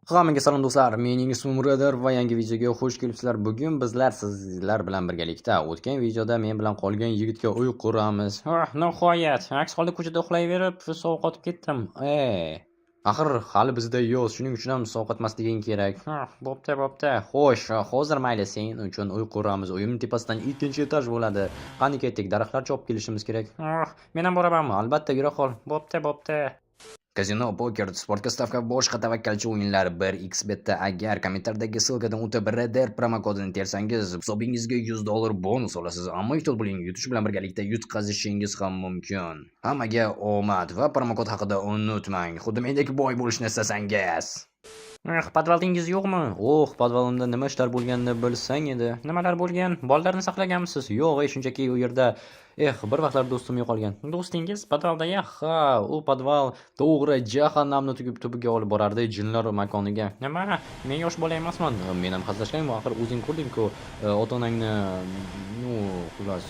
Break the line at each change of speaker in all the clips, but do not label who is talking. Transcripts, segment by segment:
Hammaga salom, do'stlar. Mening ismim Redder va yangi videoga xush kelibsizlar. Bugun bizlar sizlar bilan birgalikda o'tgan videoda men bilan qolgan yigitga uy quramiz.
Oh, nihoyat. Aks holda ko'chada uxlayverib, sovqotib ketdim.
Axir hali bizda yoz, shuning uchun ham sovqotmasliging kerak.
Oh, bo'pti, bo'pti.
Xo'sh, hozir mayli, sen uchun uy quramiz. Uyim tepasidan ikkinchi etaj bo'ladi. Qani, ketdik, daraxtlar chopib kelishimiz kerak.
Oh, men ham boramanmi?
Albatta, yura qol.
Bo'pti, bo'pti.
Kazino, poker, sportga stavka, boshqa tavakkalchi o'yinlar 1xBetda agar kommentardagi ссылка dan o'tib REDER promokodini tersangiz, hisobingizga $100 bonus olasiz. Ammo ehtiyot bo'ling, yutish bilan birgalikda yutqazishingiz ham mumkin. Hammaga omad va promokod haqida unutmang. Xuddi mendek boy bo'lishni istasangiz.
Eh, podvaldingiz yo'qmi?
Oh, podvalimda nima ishlar bo'lganini bilsang edi.
Nimalar bo'lgan? Bollarni saqlaganmisiz?
Yo'q, ey, shunchaki u yerda, eh, bir vaqtlar do'stim yo'qolgan.
Do'stingiz podvalda-ya?
Ha, u podval to'g'ri jahannamni tubiga olib borardi, jinlar makoniga.
Nima? Men yosh bola emasman.
Men ham hazillashganman, axir o'zing ko'rding-ku, ota-onangni, ну, xullas,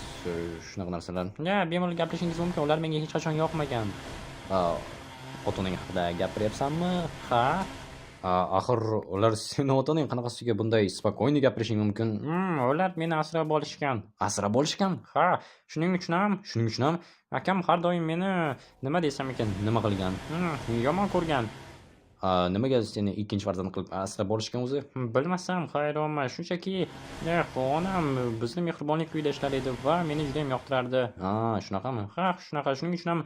shunaqa narsalar.
Ya, bemalol gapirishingiz mumkin. Ular menga hech qachon yoqmagan.
Ota-onang haqida gapiryapsanmi?
Ha?
Axir ular seni ota-onang, qanaqasiga bunday спокойно gapirishing mumkin?
Ular meni asrab olishgan.
Asrab olishgan?
Ha, shuning uchun ham
Shuning uchun ham
akam har doim meni, nima desam ekan,
nima qilgan?
Yomon ko'rgan.
Nimaga seni ikkinchi farzand qilib asrab olishgan o'zi?
Bilmasam, hayronman. Shunchaki, onam bizni mehribonlik uyida ishlar edi va meni judayam yoqtirardi.
Ha, shunaqami?
Ha, shunaqa. Shuning uchun ham,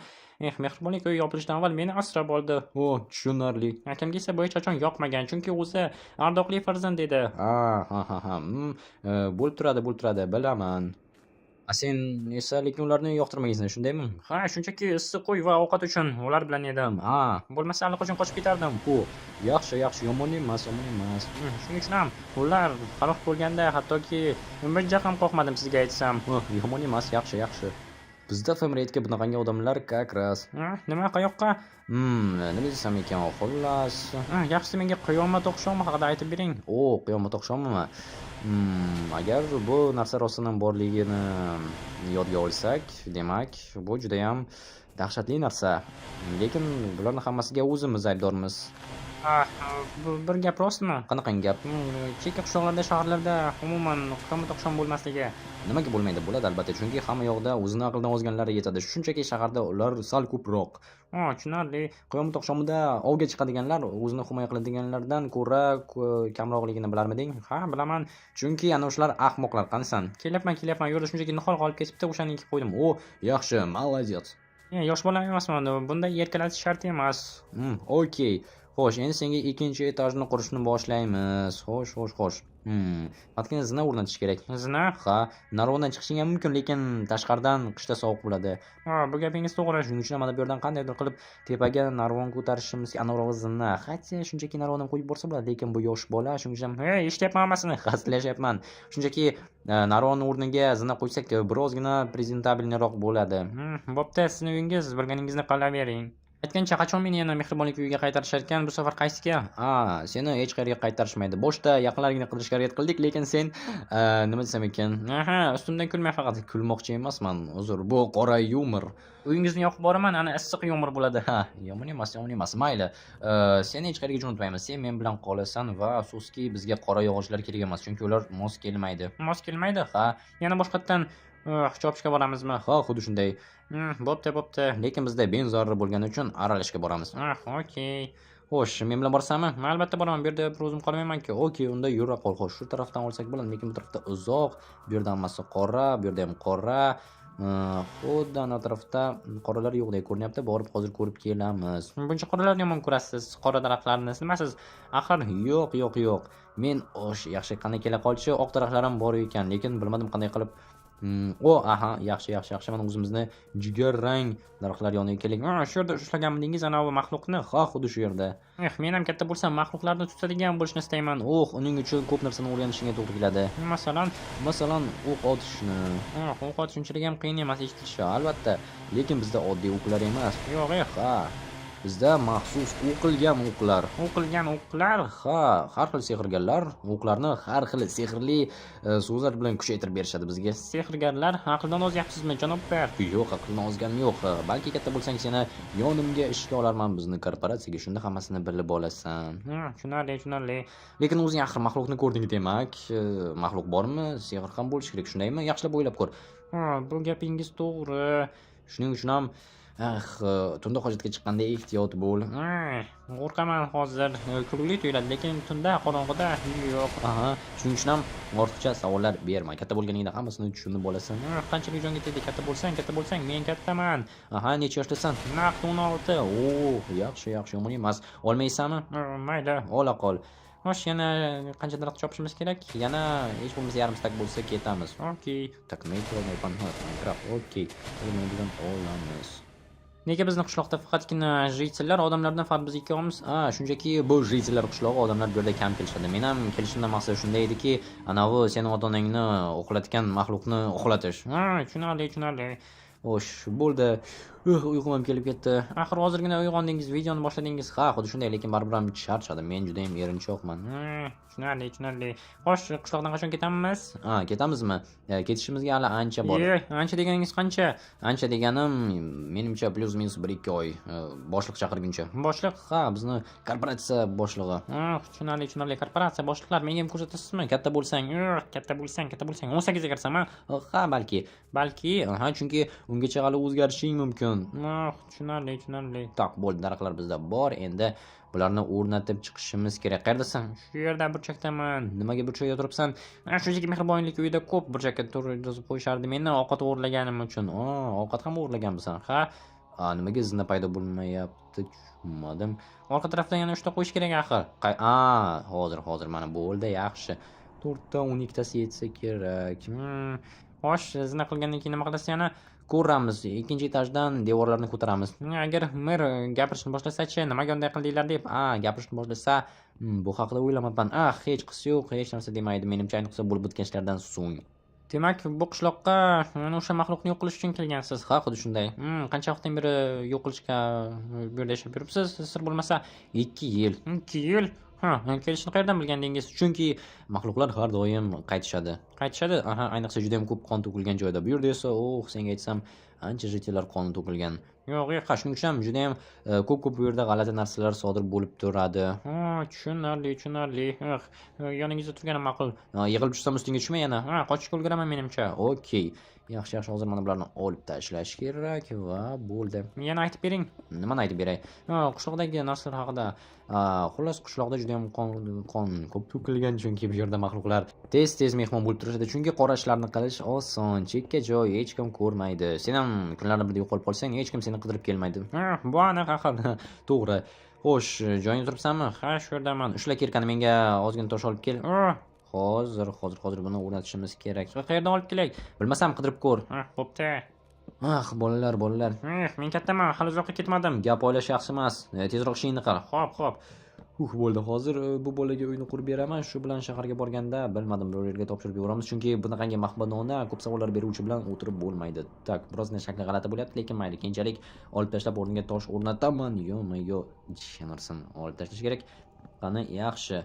mehribonlik uyi yopilishidan avval meni asrab oldi.
O, tushunarli.
Akamga esa bu hech qachon yoqmagan, chunki o'zi ardoqli farzand edi.
Ha. Bo'lib turadi, bo'lib turadi, bilaman. A sen esa lekin ularni yoqtirmaysan, shundaymi?
Ha, shunchaki issiq uy va ovqat uchun ular bilan edim.
Ha,
Bo'lmasa allaqachon qochib ketardim.
o, yaxshi, yaxshi, yomon emas, yomon emas.
Shuning uchun ham ular halok bo'lganda hattoki bir ham qo'rqmadim, sizga aytsam.
Oh, yomon emas, yaxshi, yaxshi. Bizda FMRate'ga bunaqangi odamlar как раз.
Nima, qayoqqa?
Nima desam ekan, xullas.
Yaxshisi menga qiyomat oqshomi haqida aytib bering.
O, qiyomat oqshomimi? Agar bu narsa rostdan ham borligini yodga olsak, demak, bu judayam dahshatli narsa. Lekin bularni hammasiga o'zimiz aybdormiz.
Ah, bu bir gap rostmi?
Qanaqangi gap?
Chekka qishloqlarda, shaharlarda umuman qiyomat oqshomi bo'lmasligi.
Nimaga bo'lmaydi? Bo'ladi albatta, chunki hamma yoqda o'zini aqldan ozganlar yetadi. Shunchaki shaharda ular sal ko'proq.
O, tushunarli.
Qiyomat oqshomida ovga chiqadiganlar o'zini himoya qiladiganlardan ko'ra kamroqligini bilarmiding?
Ha, bilaman.
Chunki ana o'shalar ahmoqlar. Qanisan?
Kelyapman, kelyapman. Yo'lda shunchaki nihol qolib ketibdi, o'shani ekib qo'ydim.
O, yaxshi, молодец.
Yosh bola emasman. Bunday erkalatish shart emas.
Okey. Xo'sh, endi senga ikkinchi etajni qurishni boshlaymiz. Xo'sh, xo'sh, xo'sh. Faqatgina zina o'rnatish kerak.
Zina?
Ha, narvondan chiqishing ham mumkin, lekin tashqaridan qishda sovuq bo'ladi.
Ha, bu gapingiz to'g'ri.
Shuning uchun mana bu yerdan qandaydir qilib tepaga narvon ko'tarishimiz, anavrog'i zina. Хотя shunchaki narvonni qo'yib borsa bo'ladi, lekin bu yosh bola, shuning uchun
Hey, eshityapman hammasini.
Hazillashyapman. Shunchaki narvonni o'rniga zina qo'ysak, birozgina презентабельный roq bo'ladi.
Bo'pti, sizni uyingiz, bilganingizni qilavering. Aytgancha, qachon meni yana mehribonlik uyiga qaytarishar ekan? Bu safar qaysiga?
Ha, seni hech qayerga qaytarishmaydi. Boshda yaqinlaringni qidirishga harakat qildik, lekin sen, nima desam ekan?
Aha, ustimdan kulmang faqat.
Kulmoqchi emasman. Uzr, bu qora yumor.
Uyingizni yoqib boraman, ana issiq yomg'ir bo'ladi.
Ha, yomon emas, yomon emas. Mayli. Seni hech qayerga jo'natmaymiz. Sen men bilan qolasan va afsuski bizga qora yog'ochlar kerak emas, chunki ular mos kelmaydi.
Mos kelmaydi?
Ha,
Yana boshqatdan chopishga boramizmi?
Ha, xuddi shunday.
Bo'pti, bo'pti.
Lekin bizda benzorri bo'lgani uchun aralashga boramiz.
Ah, okey.
Xo'sh, men bilan borasanmi?
Men albatta boraman. Bu yerda bir o'zim qolmayman-ku.
Okey, unda yura qol. Xo'sh, shu tarafdan olsak bo'ladi, lekin bu tarafda uzoq. Bu yerda hammasi qora, bu yerda ham qora. Xuddi ana tarafda qoralar yo'qdek ko'rinyapti. Borib hozir ko'rib kelamiz.
Buncha qoralarni yomon ko'rasiz, qora daraxtlarni. Nimasiz? Axir
Yo'q, yo'q, yo'q. Men o'sh, yaxshi, qanday kela qolchi, oq daraxtlar ham bor ekan, lekin bilmadim qanday qilib. O, aha, yaxshi, yaxshi, yaxshi. Mana o'zimizni jigarrang daraxtlar yoniga keldik.
Ha, shu yerda ushlaganmidingiz anavi maxluqni?
Ha, xuddi shu yerda.
Eh, men ham katta bo'lsam maxluqlarni tutadigan bo'lishni istayman.
Oh, uning uchun ko'p narsani o'rganishingga to'g'ri keladi.
Masalan,
Masalan, o'q otishni.
Oh, o'q otish unchalik ham qiyin emas eshitilishi.
Albatta, lekin bizda oddiy o'qlar emas.
Yo'q, eh.
Ha. Bizda maxsus o'qilgan o'qlar.
O'qilgan o'qlar?
Ha, har xil sehrgarlar o'qlarni har xil sehrli so'zlar bilan kuchaytirib berishadi bizga.
Sehrgarlar, aqldan ozyapsizmi, janob Bert?
Yo'q, aqldan ozganim yo'q. Balki katta bo'lsang, seni yonimga ishga olarman bizni korporatsiyaga. Shunda hammasini bilib olasan.
Tushunarli, tushunarli.
Lekin o'zing axir maxluqni ko'rding demak, maxluq bormi, sehr ham bo'lishi kerak, shundaymi? Yaxshilab o'ylab ko'r.
Ha, bu gapingiz to'g'ri.
Shuning uchun ham tunda hojatga chiqqanda ehtiyot bo'l.
Qo'rqaman hozir. Kulgili tuyuladi, lekin tunda qorong'ida yo'q.
Aha, shuning uchun ham ortiqcha savollar berma. Katta bo'lganingda hammasini tushunib olasan.
Qanchalik jonga tegdi? Katta bo'lsang, katta bo'lsang, men kattaman.
Aha, necha yoshdasan?
Naqd 16.
Oh, yaxshi, yaxshi, yomon emas. Olmaysanmi?
Mayli.
Ola qol.
Xo'sh, yana qancha daraxt chopishimiz kerak?
Yana hech bo'lmasa yarim stak bo'lsa ketamiz.
Okey.
Так, nima aytyapman? Ha, Minecraft. Okey. Nima olamiz?
Nega bizni qishloqda faqatgina житель lar, odamlardan faqat biz ikkovimiz?
Ha, shunchaki bu житель lar qishlog'i, odamlar bu yerda kam kelishadi. Men ham kelishimdan maqsad shunday ediki, anavi seni ota-onangni uxlatgan maxluqni uxlatish.
Ha, tushunarli, tushunarli.
Xo'sh, bo'ldi. Uyqum ham kelib ketdi.
Axir hozirgina uyg'ondingiz, videoni boshladingiz.
Ha, xuddi shunday, lekin baribir ham charchadim. Men juda ham erinchoqman.
Tushunarli, tushunarli. Xo'sh, qishloqdan qachon ketamiz?
Ha, ketamizmi? Ketishimizga hali ancha bor.
Ye, ancha deganingiz qancha?
Ancha deganim, menimcha плюс-минус 1-2 oy, boshliq chaqirguncha.
Boshliq?
Ha, bizni korporatsiya boshlig'i.
Tushunarli, tushunarli. Korporatsiya boshliqlar, menga ham ko'rsatasizmi? Katta bo'lsang, katta bo'lsang, katta bo'lsang, 18 ga kirsam, ha?
Ha, balki.
Balki,
Ha, chunki ungacha hali o'zgarishing mumkin.
Tushunarli, tushunarli.
Так, bo'ldi, daraxtlar bizda bor. Endi bularni o'rnatib chiqishimiz kerak. Qayerdasan?
Shu yerda burchakdaman.
Nimaga burchakda turibsan?
Shunchaki mehribonlik uyida ko'p burchakka turg'izib qo'yishardi meni ovqat o'g'irlaganim uchun.
Ovqat ham o'g'irlaganmisan?
Ha.
Nimaga zina paydo bo'lmayapti? Tushunmadim.
Orqa tarafdan yana 3 ta qo'yish kerak axir.
Hozir, hozir mana bo'ldi, yaxshi. 4 ta 12 tasi yetsa kerak.
Xo'sh, zina qilgandan keyin nima qilasiz yana?
Ko'ramiz, ikkinchi etajdan devorlarni ko'taramiz.
Agar mer gapirishni boshlasa-chi, nimaga unday qildinglar deb?
Ha, gapirishni boshlasa, bu haqida o'ylamabman. Hech qisi yo'q, hech narsa demaydi. Menimcha, ayniqsa bo'lib o'tgan ishlardan so'ng.
Demak, bu qishloqqa mana o'sha maxluqni yo'q qilish uchun kelgansiz.
Ha, xuddi shunday.
Qancha vaqtdan beri yo'q qilishga bu yerda yashab yuribsiz? Sir bo'lmasa,
2 yil.
2 yil? Ha, kelishini qayerdan bilgandingiz?
Chunki maxluqlar har doim qaytishadi.
Qaytishadi?
Aha, ayniqsa juda ham ko'p qon to'kilgan joyda. Bu yerda esa, oh, senga aytsam, ancha житель lar qoni to'kilgan.
Yo'q, yo'q.
Ha, shuning uchun ham juda ham ko'p-ko'p bu yerda g'alati narsalar sodir bo'lib turadi.
Ha, tushunarli, tushunarli. Yoningizda turganim ma'qul.
Yig'ilib tushsam ustingga tushma yana.
Ha, qochishga ulguraman menimcha.
Okey. Yaxshi, yaxshi, hozir mana bularni olib tashlash kerak va bo'ldi.
Yana aytib bering.
Nimani aytib beray?
Ha, qishloqdagi narsalar haqida.
Xullas, qishloqda juda ham qon ko'p to'kilgan, chunki bu yerda maxluqlar tez-tez mehmon bo'lib turishadi. Chunki qora ishlarni qilish oson, chekka joy, hech kim ko'rmaydi. Sen ham kunlardan birida yo'qolib qolsang, hech kim seni qidirib kelmaydi.
Ha, bu aniq axir.
To'g'ri. Xo'sh, joyingda turibsanmi?
Ha, shu yerdaman.
Ushla kirkani, menga ozgina tosh olib kel. Hozir, hozir, hozir buni o'rnatishimiz kerak.
Qayerdan olib kelay?
Bilmasam qidirib ko'r.
Ha, bo'pti.
Ah, bolalar, bolalar.
Men kattaman, hali uzoqqa ketmadim.
Gap o'ylash yaxshi emas. Tezroq ishingni qil.
Xo'p, xo'p.
Bo'ldi. Hozir bu bolaga uyni qurib beraman. Shu bilan shaharga borganda, bilmadim, biror yerga topshirib yuboramiz, chunki bunaqangi mahbadona ko'p savollar beruvchi bilan o'tirib bo'lmaydi. Так, birozgina shakli g'alati bo'lyapti, lekin mayli, keyinchalik olib tashlab o'rniga tosh o'rnataman. Yo-ma-yo, narsani olib tashlash kerak. Qani, yaxshi.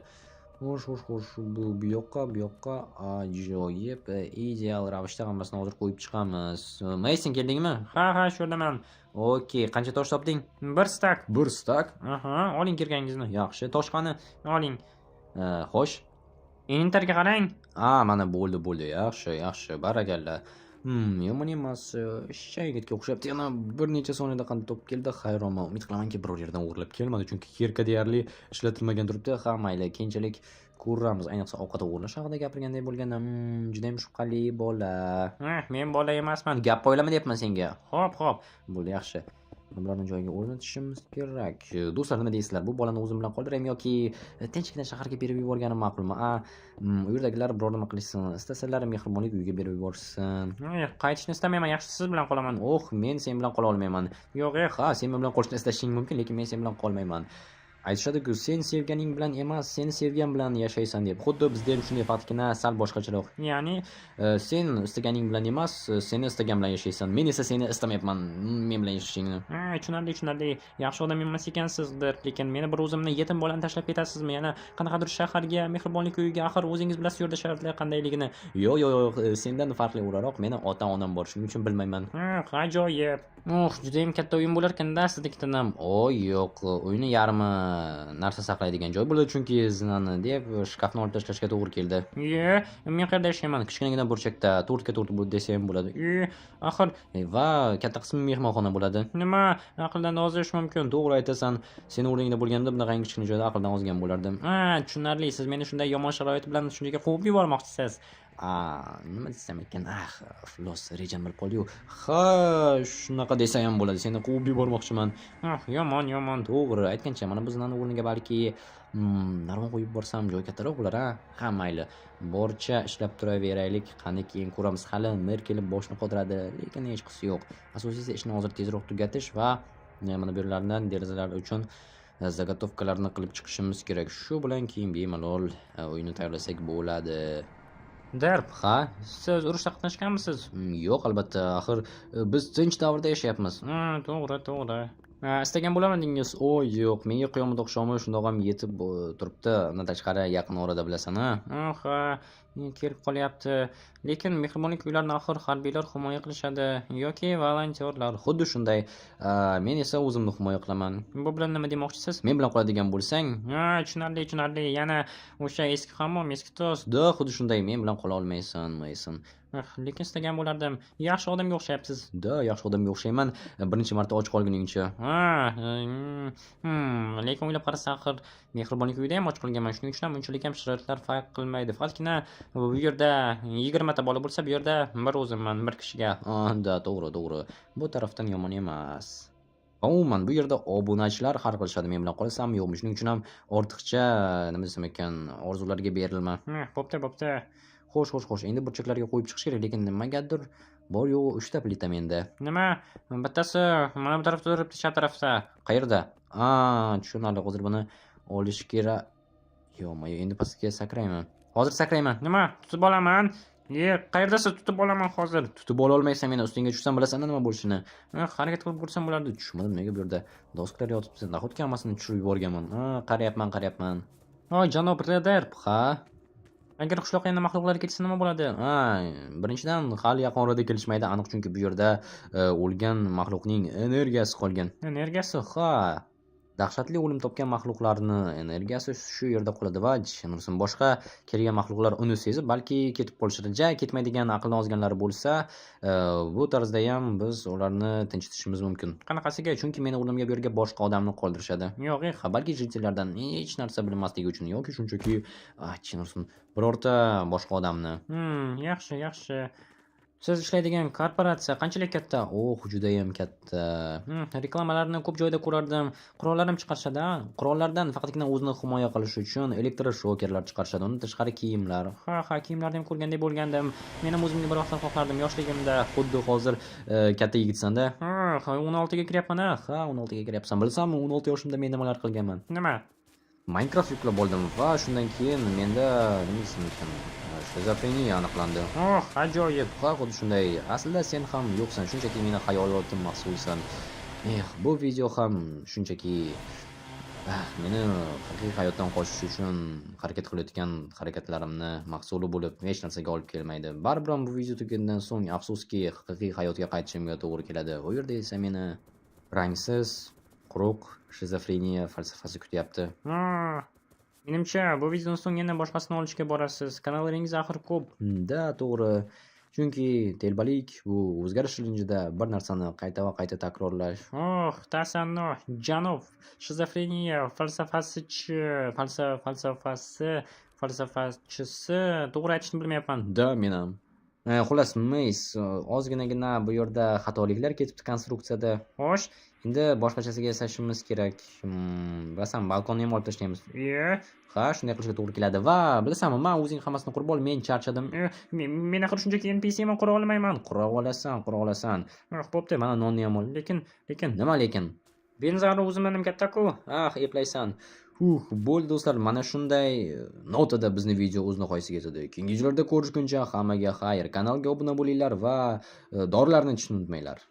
Xo'sh, xo'sh, xo'sh, bu yoqqa, bu yoqqa ajoyib, ideal ravishda hammasini hozir qo'yib chiqamiz. Mason, keldingmi?
Ha, ha, shu yerdaman.
Okey, qancha tosh topding?
1 stak.
1 stak?
Aha, oling kirgangizni.
Yaxshi, tosh qani?
Oling.
Xo'sh.
Inventarga qarang.
Ha, mana bo'ldi, bo'ldi. Yaxshi, yaxshi, barakalla. Yomon emas, ishchan yigitga o'xshayapti. Yana bir necha soniyada qanday topib keldi, hayronman. Umid qilamanki, biror yerdan o'g'irlab kelmadi, chunki kirka deyarli ishlatilmagan turibdi. Ha, mayli, keyinchalik ko'ramiz. Ayniqsa ovqat o'g'irlash haqida gapirganday bo'lganda, juda ham shubhali bola.
Men bola emasman.
Gap o'ylama deyapman senga.
Xo'p, xo'p.
Bo'ldi, yaxshi. Bularni joyiga o'rnatishimiz kerak. Do'stlar, nima deysizlar? Bu bolani o'zim bilan qoldiraymi yoki tinchgina shaharga berib yuborganim ma'qulmi? U yerdagilar biror nima qilishsin, istasalar mehribonlik uyiga berib yuborishsin.
Qaytishni istamayman, yaxshi siz bilan qolaman.
Oh, men sen bilan qola olmayman.
Yo'q, yo'q.
Ha, sen men bilan qolishni istashing mumkin, lekin men sen bilan qolmayman. Aytishadi-ku, sen sevganing bilan emas, seni sevgan bilan yashaysan deb. Xuddi bizda ham shunday, faqatgina sal boshqacharoq.
Ya'ni?
Sen istaganing bilan emas, seni istagan bilan yashaysan. Men esa seni istamayapman, men bilan yashashingni.
Ha, tushunarli, tushunarli. Yaxshi odam emas ekansizdir, lekin meni bir o'zimni yetim bolani tashlab ketasizmi? Yana qanaqadir shaharga, mehribonlik uyiga, axir o'zingiz bilasiz u yerda sharoitlar qandayligini.
Yo'q, yo'q, yo'q, sendan farqli o'laroq meni ota-onam bor, shuning uchun bilmayman.
Ha, ajoyib. Oh, judayam katta uyim bo'larkan-da siznikidan ham.
O, yo'q, uyni yarmi narsa saqlaydigan joy bo'ladi, chunki zinani deb shkafni olib tashlashga to'g'ri keldi.
Ye, men qayerda yashayman?
Kichkinagina burchakda 4 ga 4 bu desa ham bo'ladi.
Ye, axir
Va katta qismi mehmonxona bo'ladi.
Nima, aqldan ozish mumkin.
To'g'ri aytasan, seni o'rningda bo'lganimda bunaqangi kichkina joyda aqldan ozgan bo'lardim.
Ha, tushunarli. Siz meni shunday yomon sharoit bilan shunchaki quvib yubormoqchisiz.
A, nima desam ekan? Ah, iflos, rejam bilib qoldi-yu. Ha, shunaqa desa ham bo'ladi. Seni quvib yubormoqchiman.
Ah, yomon, yomon.
To'g'ri, aytgancha, mana bu zinani o'rniga balki narvon qo'yib borsam joy kattaroq bo'lar, a? Ha, mayli. Boricha ishlab turaveraylik. Qani, keyin ko'ramiz. Hali mer kelib boshni qotiradi, lekin hech qisi yo'q. Asosiysi ishni hozir tezroq tugatish va mana bu yerlardan derazalar uchun заготовка larni qilib chiqishimiz kerak. Shu bilan keyin bemalol uyni tayyorlasak bo'ladi.
Derp,
Ha?
siz urushda qatnashganmisiz?
Yo'q, albatta. Axir biz tinch davrda yashayapmiz.
Ha, to'g'ri, to'g'ri. Ha, istagan bo'larmidingiz?
O, yo'q, menga qiyomat oqshomi shundoq ham yetib turibdi. Undan tashqari yaqin orada bilasan, a?
Oh, ha, kelib qolyapti. Lekin mehribonlik uylarini axir harbiylar himoya qilishadi yoki volontyorlar.
Xuddi shunday. Men esa o'zimni himoya qilaman.
Bu bilan nima demoqchisiz?
Men bilan qoladigan bo'lsang,
Ha, tushunarli, tushunarli. Yana o'sha eski hammom, eski to's.
Да, xuddi shunday, men bilan qola olmaysan, Mason.
Ah, lekin istagan bo'lardim. Yaxshi odamga o'xshayapsiz.
Да, yaxshi odamga o'xshayman. Birinchi marta och qolguningcha.
Ha, lekin o'ylab qarasa axir mehribonlik uyida ham och qolganman. Shuning uchun ham unchalik ham sharoitlar farq qilmaydi. Faqatgina bu yerda 20 ta bola bo'lsa, bu yerda bir o'zimman, bir kishiga.
Ah, да, to'g'ri, to'g'ri. Bu tarafdan yomon emas. Va umuman bu yerda obunachilar har qilishadi men bilan qolasanmi, yo'qmi. Shuning uchun ham ortiqcha, nima desam ekan, orzularga berilma.
Bo'pti, bo'pti.
Xo'sh, xo'sh, xo'sh. Endi burchaklarga qo'yib chiqish kerak, lekin nimagadir bor yo'g'i 3 ta plita menda.
Nima? Bittasi mana bu tarafda turibdi, chap tarafda.
Qayerda? A, tushunarli. Hozir buni olish kerak. Yo'q, endi pastga sakrayman. Hozir sakrayman.
Nima? Tutib olaman. Ye, qayerdasiz? Tutib olaman hozir.
Tutib ola olmaysan meni, ustingga tushsam bilasan nima bo'lishini.
Harakat qilib ko'rsam bo'lardi.
Tushunmadim, nega bu yerda doskalar yotibdi? Nahotki hammasini tushirib yuborganman? Ha, qarayapman, qarayapman.
Voy, janob Rederp.
Ha?
Agar qishloqqa yana maxluqlar kelsa nima bo'ladi?
Ha, birinchidan hali yaqin orada kelishmaydi aniq, chunki bu yerda o'lgan maxluqning energiyasi qolgan.
Energiyasi?
Ha, dahshatli o'lim topgan maxluqlarni energiyasi shu yerda qoladi va jin boshqa kelgan maxluqlar uni sezib, balki ketib qolishadi. Ja ketmaydigan aqldan ozganlari bo'lsa, bu tarzda ham biz ularni tinchitishimiz mumkin.
Qanaqasiga?
Chunki meni o'rnimga bu yerga boshqa odamni qoldirishadi.
Yo'q,
Ha, balki житель lardan hech narsa bilmasligi uchun yoki shunchaki, chin ursin, birorta boshqa odamni.
Yaxshi, yaxshi. Siz ishlaydigan korporatsiya qanchalik katta?
Oh, judayam katta.
Reklamalarni ko'p joyda ko'rardim. Qurollar ham chiqarishadi, a?
Qurollardan faqatgina o'zini himoya qilish uchun elektroshokerlar chiqarishadi. Undan tashqari kiyimlar.
Ha, ha, kiyimlarni ham ko'rgandek bo'lgandim. Men ham o'zimga bir vaqtlar xohlardim yoshligimda.
Xuddi hozir katta yigitsan-da.
Ha, ha, 16 ga kiryapman, a?
Ha, 16 ga kiryapsan. Bilasanmi, 16 yoshimda men nimalar qilganman?
Nima?
Minecraft yuklab oldim va shundan keyin menda, nima desam ekan, shizofreniya aniqlandi.
Oh, ajoyib.
Ha, xuddi shunday. Aslida sen ham yo'qsan, shunchaki meni xayolotim mahsulsan. Eh, bu video ham shunchaki meni haqiqiy hayotdan qochish uchun harakat qilayotgan harakatlarimni mahsuli bo'lib, hech narsaga olib kelmaydi. Baribir ham bu video tugagandan so'ng afsuski haqiqiy hayotga qaytishimga to'g'ri keladi. U yerda esa meni rangsiz, quruq shizofreniya falsafasi kutyapti.
Ha, menimcha, bu videodan so'ng yana boshqasini olishga borasiz. Kanallaringiz axir ko'p.
Да, to'g'ri. Chunki telbalik bu o'zgarish ilinjida bir narsani qayta va qayta takrorlash.
Oh, tasanno, janob shizofreniya falsafasichi, falsafasi, falsafachisi, to'g'ri aytishni bilmayapman.
Да, men ham. Xullas, Mays, ozginagina bu yerda xatoliklar ketibdi konstruksiyada.
Xo'sh,
Endi boshqachasiga yasashimiz kerak. Bilasan, balkonni ham olib tashlaymiz.
Ye,
Ha, shunday qilishga to'g'ri keladi va bilasanmi, man o'zing hammasini qurib ol, men charchadim.
Men axir shunchaki NPCman, qura olmayman.
Qura olasan, qura olasan.
Ah, bo'pti.
Mana nonni ham ol.
Lekin, lekin
Nima lekin?
Benzari o'zimdan ham katta-ku.
Ah, eplaysan. Huh, bo'ldi, do'stlar, mana shunday notada bizni video o'z nihoyasiga yetadi. Keyingi videolarda ko'rishguncha hammaga xayr. Kanalga obuna bo'linglar va dorilarni ichishni unutmanglar.